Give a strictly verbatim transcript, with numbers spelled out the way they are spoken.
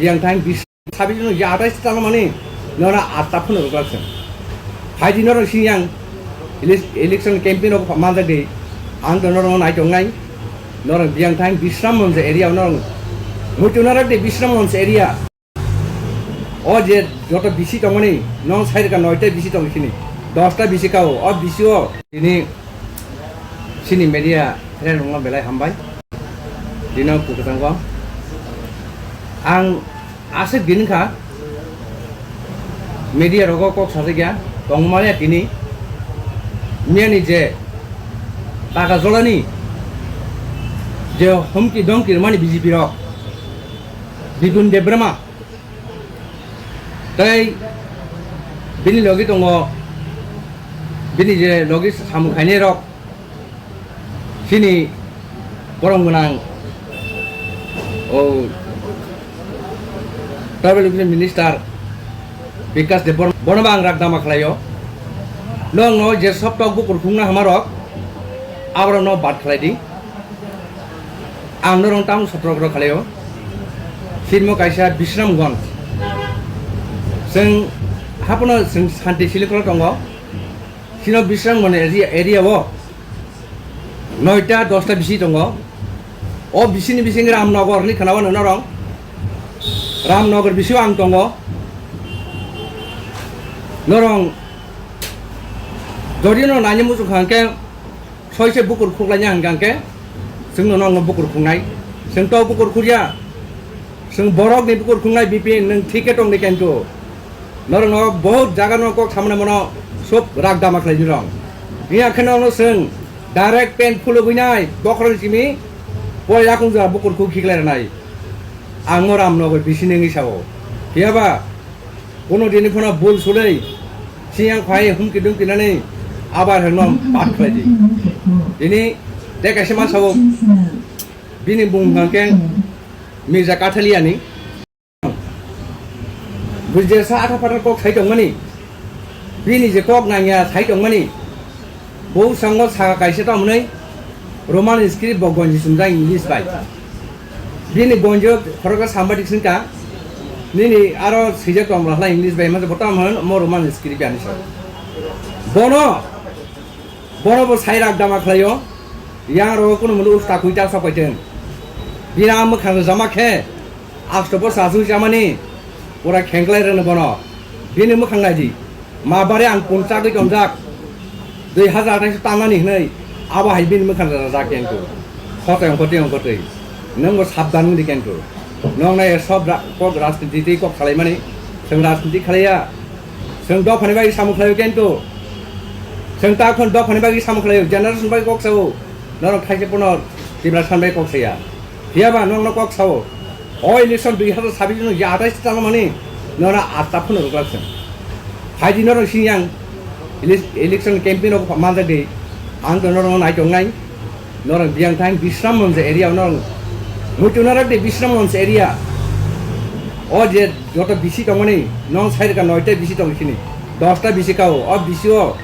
Yang thang bis sabi no ya atai tang mani nora atta phun rok lakse. Hai di nora sing yang ele-, election campaign rok manjak di. Ang to nora nai tong nai. Nora biang thang Bisram Monch area nora. Muitu nora de Bisram Monch area. O je joto bisi tongmani, nong sai rwkha noita bisi tong sini, dosta bisi kao, o bisi o. Tini sini media friend rokno belai hambai. Dino kukutango. Ang aswk din kha, media rogo kok sajakya, tongmani tini, miyani je taka jolani je humki domki rwmani B J P rok, Bipin Debbarma, tei bini logi tongo, bini je logi samung khainai rok, chini borom gwnang, o tribal education minister Bikash Debbarma, bono bo ang rak dama khlaio. Nokno je soptok bukur khungna hamarok, aborokno bad khlai di. Ang norong tamo sotrok rok khalio. Sirmo kaisa Bisramganj. Chwng hapono chwng santi silikolo tongo. Sino Bisramganj area, area o noita dosta bisi tongo. O bisini bising Ramnagar ni khwnao norong. Ramnagar bisio ang tongo. Norong jodi no nani muchung kha hwnkhe, soise bukur khuklaina hwnkha hwnkhe, chwngno nokno bukur khungnai. Chwng to bukur khurya, chwng borokni bukur khungnai B P N nwng thik khe tongdi kintu. Norokno bahut jaga no kok samani mono sob rak dama khlai nirong. Iya khe nokno chwng direct pen phulugwi nai, bokhorok simi poila khung jora bukur khuk khiklai rwnai. Ang mo Ramnagar bisini wngwi sao. Phiyaba, Kono dini phano bul sulei, siyang phai humki dumki nani abar hwno pat khlai di. Dini te kaisa ma sabo bini bung hwnkhe Mirza Kathaliani. Bujesa atha phatar kok sai tongmani, bini je kok nangya sai tongmani, bo sango saka kaisa tongmani Roman script bo gonji sumjak English bai. Bini gonjo khoroksa sambadik singka, nini aro swijak tong bwla English bai, masa botam hwn mo Roman script ani sa. Bono, bono bo sai rak dama khlaio, yang ro kuno munu usta kuita sok paiteng. Bini a mwkhang jama khe, asto bo sasu jamani, pura khengklai rwno bono. Bini mwkhang naidi. Ma bare ang punchagwi tongjak, dui hazar athais tangnani hwnwi abo hai bini mwkhang rajak khe wngkhu. Khotoi ongkhotwi ongkhotwi. Nwng bo sabdan wngdi khe wngkhu. Nwng nai sob ra-, kok rajniti tei kok salaimani. Chwng rajniti khlaiya. Chwng dophani bagwi samung khlaio khe wngkhu. Chwng ta khon dophani bagwi samung khlaio. Generation bagwi kok sao. Norok thaise phano Tiprasa bagwi kok saya. Phiyaba nwng no kok sao. O election dui hazar sabis no ya athais tangmani nora atta phano rwglak se. Hai di norok sini yang ele-, election campaign rok manjak di. Ang to norok nai tong nai. Norok biang thang Bisram Monch area norok. Muitu norok de Bisram Monch area. O je joto bisi tongmani nong sai rwkha noita bisi tong sini. Dosta bisi kao. O bisi o